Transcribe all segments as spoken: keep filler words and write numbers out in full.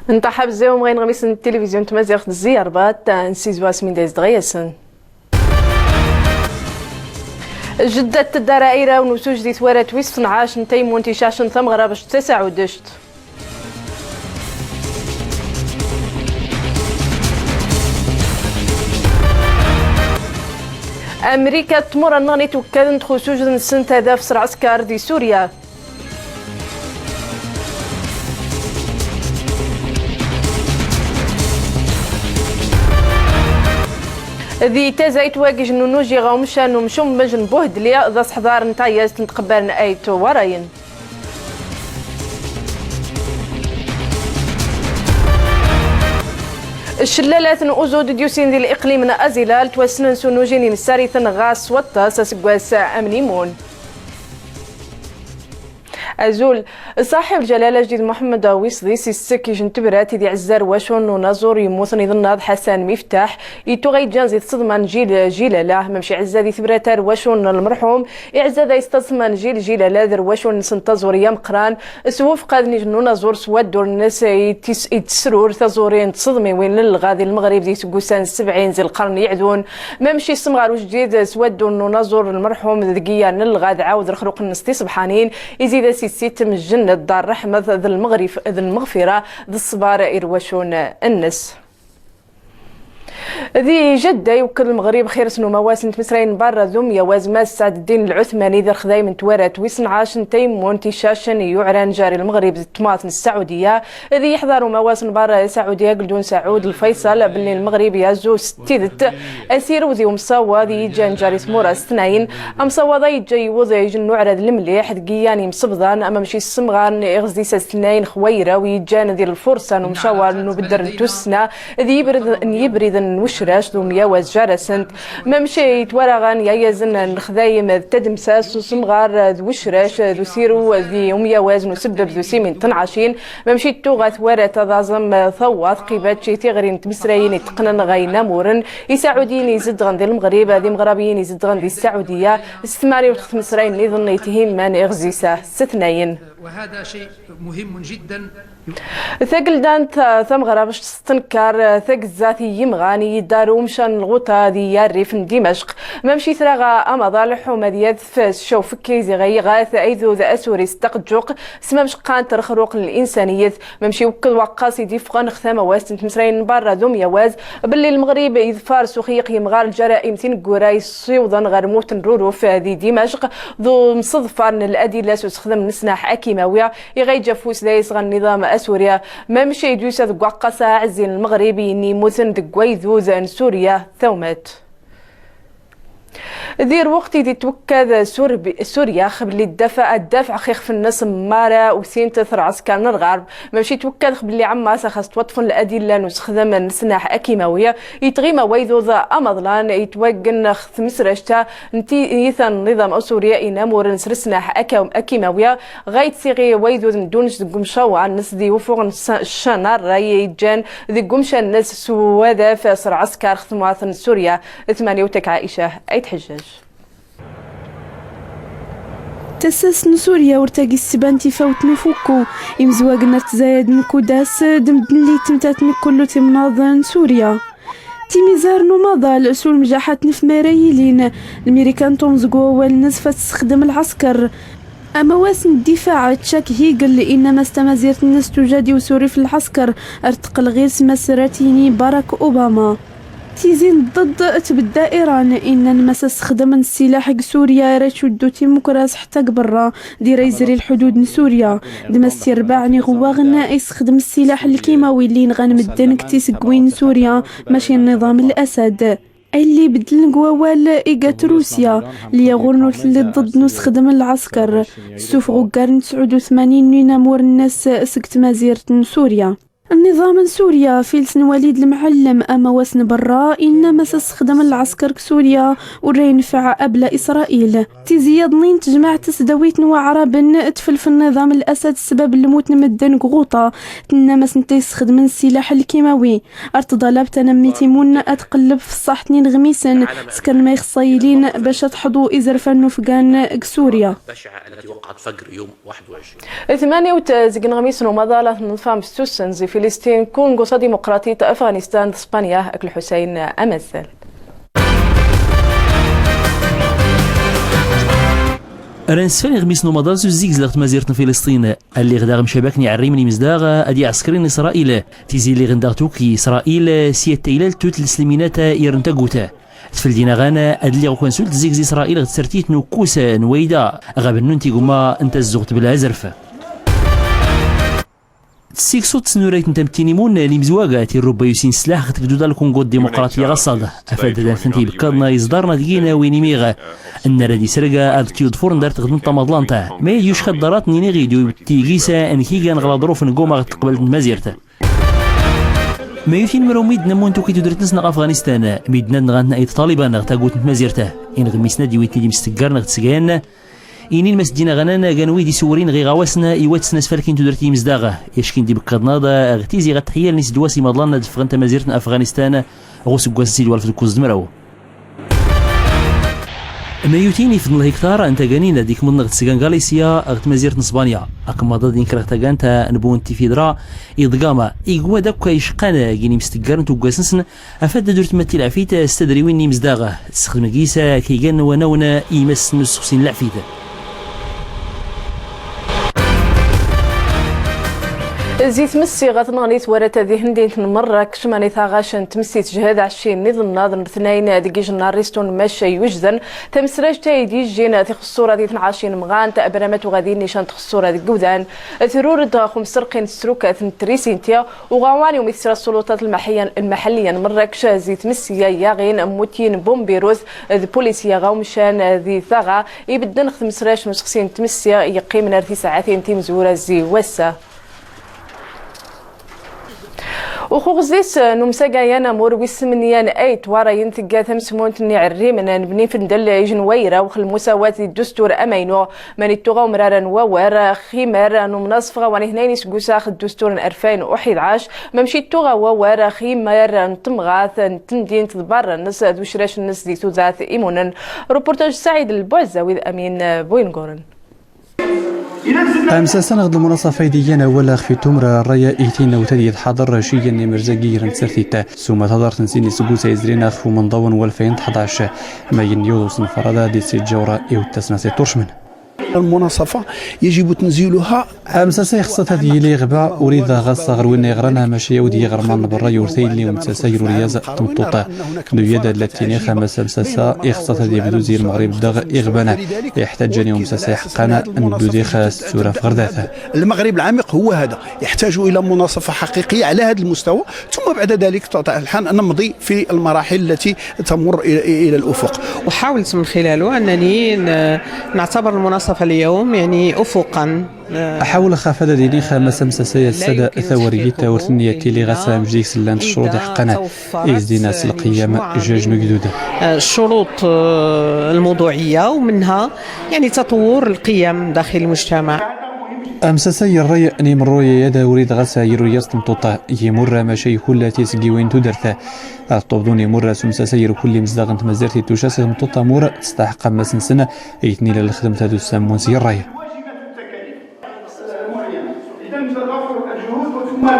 Nṭaḥ a bzawem ɣayen ɣmisen n tilivizyon n tmaziɣt d zi rbat, nsizwa asmin d-izdeɣ yasen. Jidda tedda ara ayraw n usuj di twarat wis tnɛac n tayemmunt icacen tameɣrabect tasaɛudect. Amrika d tmura nniḍen itwekkaden deg usuj-nsent adaf s lɛesker di Surya. Di tazayt wagij n unujiɣ umcan umcummej n Buhdli d aseḥḍar n tayazt n tqebbal n Ayt Warayen. Ccellalat n uzud d-yusin di liqlim n Azilal ttwassnen s unuj n imessariten ɣas s waṭas aseggas amnimun. Azul. Ṣaḥib lǧalala Ajdid Muḥemmed Wisḍis, issek-ij n tebrat i d-iɛezza ar wacu n unaẓur yemmuten iḍennaḍ Ḥasan Miftaḥ, i tuɣa yeǧǧan zi tseḍma n Jil Jilala, mamec iɛezza di tebrat ar wacu n lmerḥum, iɛezza da yesṭaṣman Jil Jilala d rwacu-nnes n taẓuri ameqqran, s wufqad n unaẓur s waddur-nnes i tis-, i tessrur taẓuri n tseḍmiwin n lɣa di Lmeɣrib di seggusan sebɛin zi lqern iɛedun. Mamec issemɣar ujdid s waddur n unaẓur n lmerḥum deg iyyar n lɣa d ɛawed rexruq-nnes tiṣebḥanin, izid-as issi tmejjent Dar Rreḥmet d Lmeɣrif-, d Lmeɣfira d ṣṣber i rwacu-nnes. Di Jedda, iwekked Lmeɣrib xir-s n umawas n tmesrayin n berra d umyawaz Mass Saɛdeddin Lɛutmani d rexdayem n twarat wis nɛac n tayemmunt icacen i yuɛran jar i Lmeɣrib d tmurt n Saɛudiya. Di yeḥḍar umawas n berra Saɛudiya Geldun Saɛud Lfaysal belli Lmeɣrib yazzu s tidet asirew di umsawaḍ i yeǧǧan jar i tmura s tnayen. Amsawaḍ-a yeǧǧa yiwuḍ ij n uɛrad lemliḥ deg iyan imsebḍan, ama mec issemɣaren iɣ zdi-s s tnayen xwayraw yeǧǧan di lfursa n umcawar n ubedder n tussna d yibrid, n yibriden n wecrac d umyawaz jar-asent. Mamec itwaraɣan yayazen n lexdayem d tademsas s usemɣar d wecrac d usirew di umyawaz n usebbeb d usimin n tnɛacin. Mamec ittuɣa twarat ad aẓem tawaḍ qibac i tiɣri n tmesrayin iteqqnen ɣa inamuren isaɛudiyen izedɣen di Lmeɣrib d imeɣrabiyen izedɣen di Saɛudiya s tmaniwt tmesrayin nniḍen ithimman iɣ zdi-s s tnayen. وهذا شيء مهم جدا. Tageldant, eh, tameɣrabect s tenkar, eh, tagezzat i yimɣan i yidar umcan n lɣuta di yarrif n Dimacq. Mamec itraɣ amaḍal ḥuma d yadf s cawfekkiz iɣ iɣat aydud asuri s taqǧuq s mamec qqant rexruq n linsaniyet. Mamec iwekked waqqas i d-iffɣen x tamawast n tmesrayin n berra d umyawaz belli Lmeɣrib iḍfar s uxeyyeq yemɣar lǧaraim tineggura yessiwḍen ɣer lmut n ruruf di Dimacq d umseḍfar n ladila s usexdem n sslaḥ akimawi iɣ iǧǧa afus da-s ɣer nniḍam asuri. Mamec i d-yusa deg waqqas aɛezzin n Lmeɣrib i yinna yemmuten deg waydud n Surya tawmat. Di lweqt i d-itwekkad Surbi-, Surya belli ddafa-, ddafɛ x ixef-nnes mara usint tr lɛesker n lɣerb, mamec itwekkad belli ɛemmas xas ttwaṭṭfen ladila n usexdem n sslaḥ akimawi, i tɣima waydud amaḍlan itwaggen x tmesrajt-a n tiyita n nniḍam asuri inamuren s lsnaḥ aka-, akimawi, ɣa ittsiɣi waydud n ddunec deg umcawar-nnes di ufuɣ n s-, ccan n ṛṛay iǧǧan deg umcan-nnes s wadaf s lɛesker x tmurt n Surya. Tmanya u ttak Ɛica Ayt Ḥejjaj. Tasast n Surya ur tagi ssban tifawt n ufukku. Imezwagen ar tzayaden kudas d medden li yettemtaten kullu timnaḍ n Surya. Timizar n umaḍal s ulmjaḥat n fmara yilin, Lmirikan tumẓ g wawal-nnes f ad tessexdem lɛesker. Amawas n ddifaɛ Chuck Hagel inna mas tamazirt-nnes tujad i usurif n lɛesker ar teqqel ɣir-s mas ra t-yini Barack Obama. Tizi n dded tbedda Iran, innan mas asexdem n ssilaḥ g Surya ra icuddu timukras ḥetta g berra, di ra izri lḥudud n Surya. D mas tirbaɛ n iɣewwaɣen isexdem ssilaḥ lkimawi lli inɣan medden g tisggwin n Surya, maci nniḍam n Asad. Alli ibeddlen g wawal iga-t Rusya, lli yaɣur ur telli dded n usexdem n lɛesker, tessufeɣ uggar n tesɛud u tmanin n inamuren-nnes seg tmazirt n Surya. Nniḍam n Surya, f iles n Walid Lemɛellem, amawas n berra, inna mas asexdem n lɛesker g Surya ur ra ineffeɛ abla Isṛayil. Tizi yaḍnin n tejmaɛt tasdawit n Waɛraben tfel f nniḍam n Asad ssbab n lmut n medden g Ɣuṭa, tenna mas netta issexdem ssilaḥ lkimawi. Ar tḍalab tanammit imun ad tqelleb f ṣṣaḥt n ineɣmisen, skren ma ixeṣṣa yilin bac ad teḥḍu izerfan n ufgan g Surya. Tmanewt zeg ineɣmisen n umaḍal ad ten-neḍfam s tussna zi Filisṭin, Kungu Tadimqraṭiṭ, Afɣanistan d Spanya. Ak Lḥusayn Amazzal. Ar nsfan iɣmisen umaḍal s uzzigzel ɣ tmazirt n Filisṭin, alliɣ daɣ mcabak n iɛerrimen imezdaɣ ad iɛskrin Isṛayil, tizi lliɣen daɣ tuki Isṛayil s yat taylalt tut leslminat irn tagut. Tfel dinaɣan ad lliɣ ukwan sult tzigzi Isṛayil ɣ tsertit n ukkus n wayda ɣ bennun tigumma n tazzuɣt bla azref. Tessiksut tesnurayt n tmetti n imun n imezwaga tirrubba yusin slaḥ ɣ tgduda n Lkungu Dimuqraṭiya ɣaṣṣad, afad ad tent ibekkaḍna iẓḍarna d yinaw inimiɣ. Nnar ad isrga ad kyuḍfurn dar tɣdmt tamaḍlant, ma ad yucka ḍḍarat n iniɣ idu tigisa n kigan ɣ laḍruf n guma ɣ tqbalt n tmazirt. Ma yutin mraw midden ammun tuki tudert-nsen ɣ Afɣanistan, midden ad nɣan ayt Ṭaliban ɣ tagut n tmazirt, inɣmisen ad iwin tid imsteggarn ɣ tsgan, inin mas ddin aɣanan gan wid isewwrin ɣ iɣawasen iwatsen asfalkin tudert imezdaɣ, yackin d ibekkaḍnaḍ ɣ tizi ɣ tḥiyal n isdwas imaḍlan ad ffɣen tamazirt n Afɣanistan ɣ useggas n sid walef d kuẓ d mraw. Ma yutin ifden lhiktar n taganin ad ikmḍn ɣ tsgan Galicia ɣ tmazirt n Sbanya, akmaḍ ad inkr ɣ tagant n Pontevedra, iḍgama igwad akk icqan gin imsteggar n tuggas-nsen, afad ad ur tmatti lɛfit s tadriwin n imezdaɣ, tessexdem gis kigan n wanawen imassen n ussexsi n lɛfit. Zi tmessi ɣa tneɣlit warat di hndint n Mṛṛakec, mani taɣac n tmessi tejhed ɛecrin n iḍennaḍ n letnayen deg ijenna rristun maca yujden, tamesrajt ay d-ijjin tixeṣṣura di tnɛac inmɣan, tabramat uɣadi n nican txeṣṣura deg iwdan, trur-d ɣ umserqi n tesrukat n trisinti, uɣawan iwumi tesra ssulṭat lmaḥiya-, lmaḥalliya n Mṛṛakec zi tmessi-a yaɣin mmutyin bumbirut d pulisya ɣa umcan di taɣa ibedden ɣ tmesract n usexsi n tmessi yeqqimen ar tisɛatin timezwura zi wass-a. Uxuxzis n umsagayan amur wis smnyan ay twarayen tegga tamsmunt n iɛerrimen n Bni Fendel ijenwayra ɣ lmusawat di ddustur amaynu. Mani tuɣa umrar n wawar ɣ imar n umnaṣef ɣa wani hnayn iseggusa ɣ ddustur n alfayn u ḥdac, mamci tuɣa wawar ɣ imar n temɣart n temdint d barra-nnes d ucrac-nnes di tudert imunen. Reportage Saɛid Lbuɛzawi d Amin Buyenguren. Amsasa neɣ d lmunaṣafa ay d-igan awal ɣef itumrar rraya i tinawt ad yetḥaḍer cigan n imerza n yiger n tsertit, s uma taḍart n sin iseggusa yezrin ɣef umenḍaw n walfayn d ḥdac, ma yenna yuḍ usenfar ad d-issiǧawra i uttasna s iṭṭurcmen. المناصفة يجب تنزيلها. Amsasa ixeṣṣa ad yili iɣba ur idaɣ ɣas ɣer win iɣran, maca awd yiɣrman n berra yur tayelli umsasa ger uryaz d tmeṭṭuṭ. D uyad ad la ttiniɣ, amsasa ixeṣṣa ad ibdu zi Lmeɣrib daɣ iɣban. Iḥtaǧ ad yili umsasa iḥeqqan, ad nebdu dix s tsuraf ɣer dat. المغرب العميق هو هذا، يحتاج إلى مناصفة حقيقية على هذا المستوى، ثم بعد ذلك بطبيعة الحال نمضي في المراحل التي تمر إلى، إلى الأفق. وحاولت من خلاله أنني ن-، نعتبر المناصفة اليوم يعني أفقا. Ḥawleɣ ɣef ad ad iniɣ amsasa ass-a d tawargit ur tenni ad tili ɣas amec deg-s llant ccuruṭ iḥeqqan, is din-as lqiyam jaj megdud. الشروط الموضوعية ومنها يعني تطور القيم داخل المجتمع. Amsasa yerray n imruy ad awrid ɣas iruy-as tmeṭṭuṭ yimurra, maca ikull tisgiwin tudert. Ad ṭṭubdun imurra s umsasa ger kull imezdaɣ n tmazirt ittuca s tmeṭṭuṭ amur testaḥeq ammas-nsen, itni la lxedmt ad ussammun s yerray.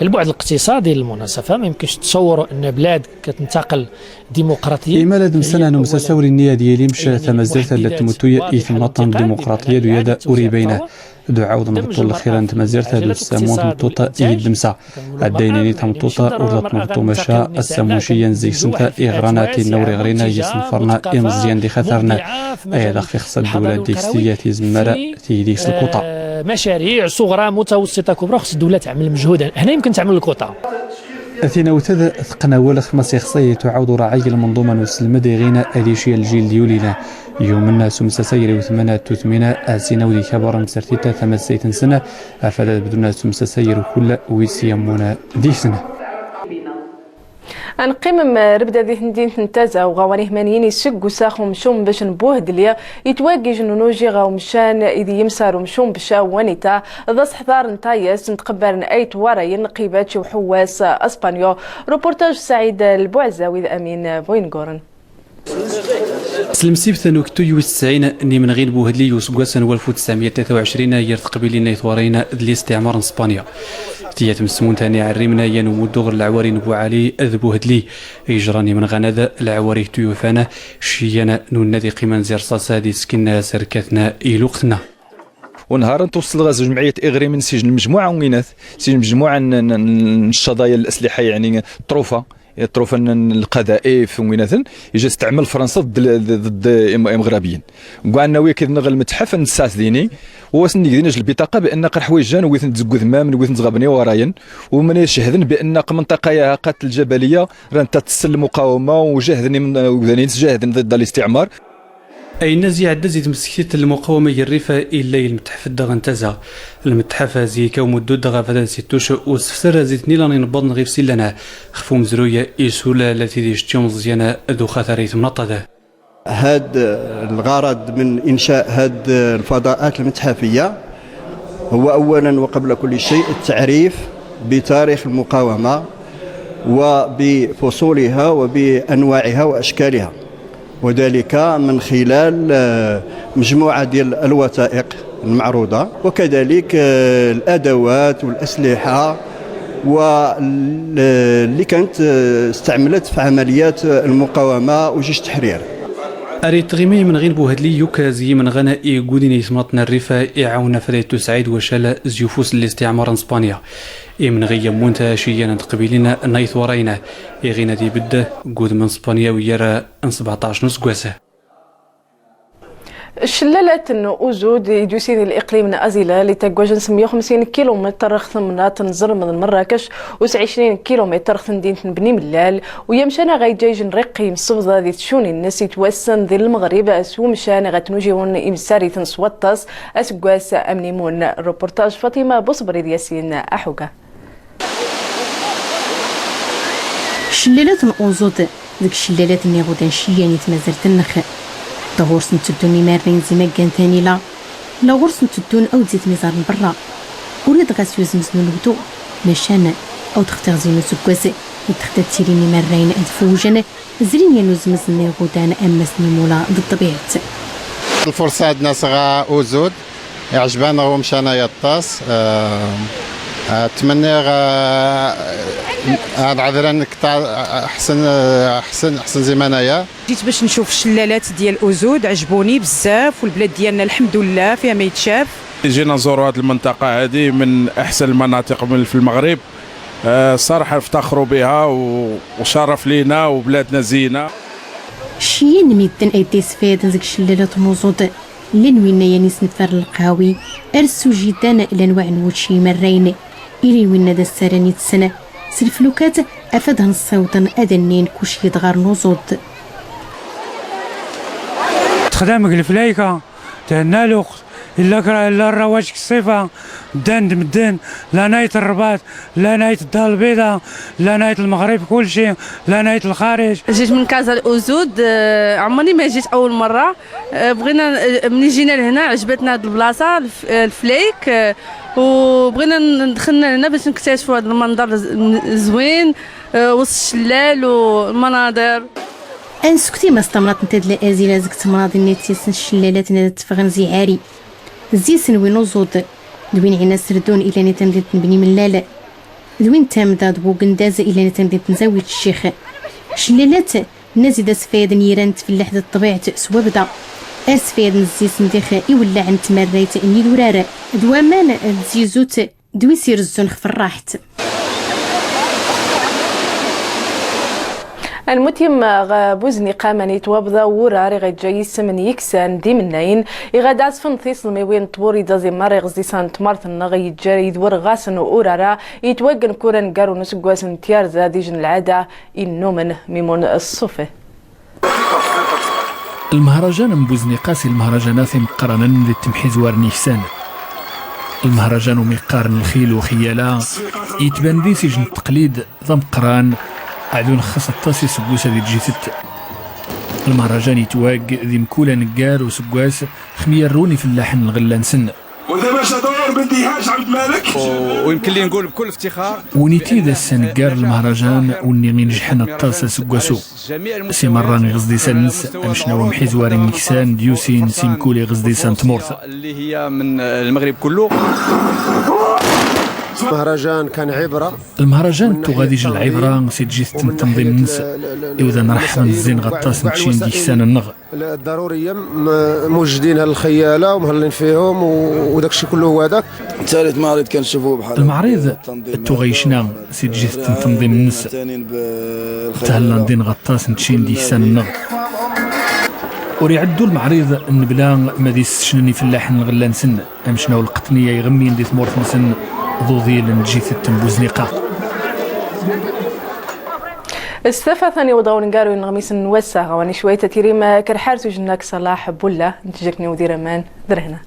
البعد الاقتصادي للمناصفة، ما يمكنش تصور أن بلاد كتنتقل ديمقراطية. Imal ad msana n umsasa ur inni ad yili mc tamazirt ad la tmutuy i tmaṭṭa n dimuqraṭiya d uyad ur ibayna. D uɛawḍ n beṭṭul lxira n tmazirt ad ussammun tmeṭṭuṭ i ddemsa. Adday nini tmeṭṭuṭ ur da tmurṭu maca assammun ciyan zik-sent iɣran tinna ur iɣrin yisenfern imeẓyan d ixatarn. Aya d axef ixeṣṣa ddula deg-s tigat izemmar tigi deg-s lkuṭa. مشاريع صغرى متوسطة كبرى خص الدولة تعمل مجهودا. هنا يمكن تعمل الكوطا. Tinawt ad teqqen awal ɣef mas ixeṣṣa ay tuɛawḍ uraɛi g lmenḍuma n uselmed iɣin ad icya ljil d yulin. Yumen s umsasa ger iwtman ad tutmin ad sin awd ikabar n tsertit tamassayt-nsen, afad ad bdun s umsasa ger kull wis yammun deg-sen. Ad neqqim mrebda di temdint n Taza, uɣawan ihmanyin iseggusa ɣ umcumbec n Buhedli, itwaggij n unuji ɣa umcan i d yimsar umcumbec a wanita, d aseḥḍar n tayest n tqebbal n ayt warayen qibac i uḥewwas aspanyu. Reportage Saɛid Lbuɛzawi d Amin Buyenguren. S lemsibt n uktuy wis tesɛin n imenɣi n Buhedli n useggas n walef u tesɛemya u tlata u ɛecrin, yir teqbilin ay twarayen d listiɛmar n Spanya. Tiyat mesmunt n iɛerrimen yan umuddu ɣer leɛwari n Buɛali d Buhedli, yejran imenɣan-ad leɛwari tuyufan, ciyyan n unnad iqqimen zi rṣaṣ ad iskin serkatna i lweqt-nna. Unhar n tewṣel ɣer jemɛiyat iɣrimen si lmejmuɛa n winat, si lmejmuɛa n, n, n, n ccaḍaya n lasliḥa, yeɛni ṭṭrufa, ṭṭrufa n, n lqadaif n winaten, ija testeɛmel Fransa ḍed, ḍed, ḍed im-, imɣrabiyen. Gwa annawi kid neɣ lmetḥaf n ssaɛt dini, u asen nnig dinaj lbiṭaqa bi anna qar ḥwayejan, witen deg udmam, witen deg ɣaben iwarayen, u mani cehden bi anna qmenṭaqa-ya haqat ljabaliya, rant ad tessel lmuqawama, u jahden im-, wdanin jahden ḍed listiɛmar. Ayenna zi iɛedda zi tmeskt n lmuqawama ger rrif illa i lmetḥaf daɣen taza. Lmetḥaf zi kaw muddud ɣef ad sittuc u sefser zi tnilan inebbaḍen ɣif sillan xef umezruy isul la tid icetti umeẓyan d uxatar i temnaḍt-ad. هاد الغرض من إنشاء هاد الفضاءات المتحفية هو أولا وقبل كل شيء التعريف بتاريخ المقاومة وبفصولها وبأنواعها وأشكالها، وذلك من خلال، آه، مجموعة ديال الوثائق المعروضة، وكذلك، آه، الأدوات والأسلحة وال-، اللي كانت، آه، استعملت في عمليات المقاومة وجيش التحرير. Ar itɣimi imenɣi n Buhedli yukk zi yimenɣan iggudin i temnaḍt n rrif iɛawen afad ad ittusɛid wacal zi ufus n listiɛmar n Spanya. Imenɣi yammunt ciyyan n teqbilin n ay twarayen, iɣin ad ibedd deg udem n Spanya wi yar n sbeɛṭac n useggas. Cellalat n Uzud i d-yusin i liqlim n Azilal, itaggwajen s meyya u xemsin kilumitr ɣ temnaḍt n Zremḍ n Mrakkec, u s ɛecrin kilumitr ɣ temdint n Bni Mellal, u yamcan aɣ iǧǧa ijnriq imsebḍa di tcuni-nnes itwassen di Lmeɣrib s wemcan ɣa tnujiwen imsariten s waṭas aseggas amnimun. Reportage Fatima Busbrid Yasin Aḥuga. Cellalat n Uẓud deg cellalat n iɣudan ciyyan i tmazart-nnex. Da ɣur-s n tteddun imarrayen zi maggan tanila, la ɣur-s n tteddun awd zi tmiẓar n berra. Ur iḍ ɣas yuzmez n unebdu, macan awd xtiɣ zi n useggas i d-xdat tilin imarrayen ad fewjen, zrin yan uzmez n iɣudan ammas n imula d ṭṭbiɛt. الفرصة عندنا صغار أوزود. Iɛjeb-aneɣ umcan-a aṭas. Ah, ah, ttmenniɣ, ah, ad ɛedlen ktar, ah, ḥsen, ah, ḥsen, ḥsen ziman-aya. جيت باش نشوف الشلالات ديال أوزود، عجبوني بزاف، والبلاد ديالنا الحمد لله فيها ما يتشاف. جينا نزوروا هذه المنطقة، هذه من أحسن المناطق من، في المغرب. آه، صراحة نفتخروا بها و-، وشرف لينا وبلادنا زينة. Ciyyan n medden ay d-isfayaden zeg cellalat n Uẓud, llan winna yan isenfar n lqawi, ar ssujidan lanwaɛ n wučči imarrayen, ilin winna d assaran itsen, s leflukat afad ad nṣiwḍen ad nnin kuci idɣar n Uẓud. Texdam deg leflayka, thenna luqt, illa kra, illa rrawaǧ deg ṣṣifa, ddan-d medden, lanayt rrbat, lanayt ddar lbida, lanayt lmeɣrib kulci, lanayt lxariǧ. جيت من كازا الأوزود، آه، عمري ما جيت أول مرة. آه، بغينا، آه، ملي جينا لهنا عجبتنا هاد البلاصة، الف-، آه، الفلايك، آه، وبغينا ن-، دخلنا لهنا باش نكتشفوا هاد المنظر ز-، زوين، آه، وسط الشلال والمناظر. Ad nsukti mas tamnaḍt n tadla Azila zeg temnaḍin n tissn cellalat n ad tfɣen zi ɛari. Zzis n win Uẓud, d win ɛin aserdun illan i tamdint n Bni Mellal, d win tamda d wugndaz illan i tamdint n Zawiya Ccix. Cellalat n azid asfayad n yiran n tfellaḥt d ṭṭbiɛt s wabda. Ar sfayad n zzis n dix iwellaɛen n tmarrayt n yidurar d waman d tzizut d wi s-irezzun xef rraḥt. Anmutim ɣ buzniq aman itwabḍa wurar iɣ iǧǧa yisem n yiksan d imennayen, iɣ ad asfen tiṣlmiwin n tburiḍa zi marriɣ zi san n tmart-nneɣ, iǧǧa idwer ɣasen urara itwaggen kura n garu n useggas n tyarza d ijn lɛada innumen Mimun Ṣṣufi. Lmehrajan n Buzniqa si lmehrajanat imeqqranen di temḥizwar n yiksan. Lmehrajan umi qqaren lxil u xiyala, itban d isij n tteqlid d ameqqran, ɛdun xas aṭas iseggas ad iǧǧ itett. Lmehrajan itwag di mkul aneggar useggas, xmi irrun ifellaḥen lɣella-nsen. ويمكن لي نقول بكل افتخار. Wniti d ass aneggar n lmehrajan, wenni inejḥen aṭas aseggas-u. Si merra iɣezdisan-nnes, amecnaw amḥizwar n yiksan d yusin si mkul iɣezdisan n tmurt. اللي هي من المغرب كله. المهرجان كان عبرة. Lmehrajan tuɣ ad ijel lɛibra si tjidt n temḍin-nnes, iwdan reḥmen zzin ɣ aṭas n tcin d yiksan-nneɣ. الضرورية م-، موجدين هالخيالة ومهلين فيهم و-، وداك الشيء كله هو هذاك. ثالث معرض كنشوفوه بحال Lmeɛriḍ tuɣ a yecna si tjidt n temḍin-nnes. Thellan din ɣ aṭas n tcin d yiksan-nneɣ. Ur iɛeddu lmeɛriḍ nnebla ma d-issecnen ifellaḥen lɣella-nsen, amecnaw lqeṭni ay iɣemmin di tmurt-nsen d uḍil n tjidt n Buzniqa. S tafat ad niweḍ a wen-ngaru n lɣmis n wass-a, ɣawani cwayt a tirim, eh, kerḥar tuj-nnak Ṣalaḥ Bulla, n tjakt n iwdir aman, d rehna.